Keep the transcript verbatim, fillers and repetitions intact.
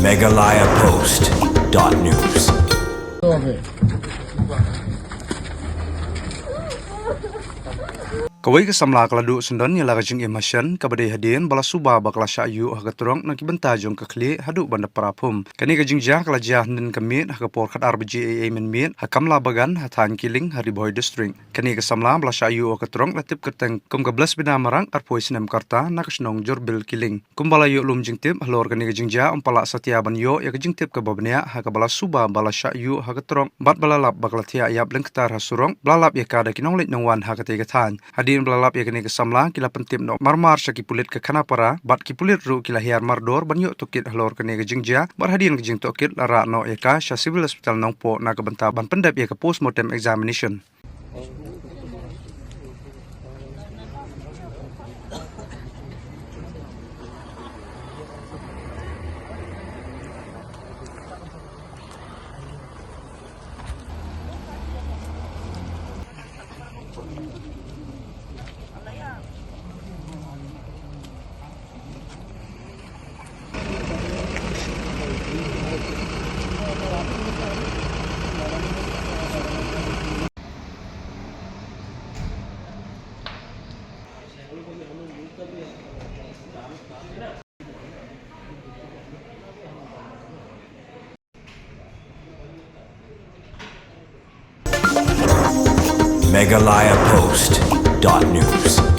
Meghalaya Post dot news. Kawei ka samla ka la duh syndon ïa la ka jingim ha shen, kaba dei hadien ba la suba ba ka la shah ïuh ha ka trok na ki bynta jong ka khlieh haduh ban da phra phum. Kane ka jingjia ka la jia hynnin ka miet ha ka por khatar baje eiei mynmiet ha Kamla Bagan ha thaiñ Kiling ha Ri Bhoi District. Kane ka samla ba la shah ïuh ha ka trok la tip kyrteng kum ka Blessbina Marak, arphew snem ka rta, na ka shnong Jorbil, Kiling. Kumba la ïoh lum jingtip halor kane ka jingjia, ym pat lah satia ban ïoh ïa ka jingtip kaba bniah ha kaba la suba ba la shah ïuh ha ka trok bad ba la lap ba ka la thiah ïap lyngktar ha surok, ba la lap ïa ka da ki nongleit nongwan ha katei ka thaiñ. Hadien ba la lap ïa kane ka samla, ki la pyntip noh marmar sha ki pulit ka Khanapara, bad ki pulit ruh ki la hiar mardor ban ïoh tohkit halor kane ka jingjia, bad hadien ka jingtohkit la rah noh ïa ka sha Civil Hospital Nongpoh na ka bynta ban pyndep ïa ka postmortem examination. Meghalaya Post dot news.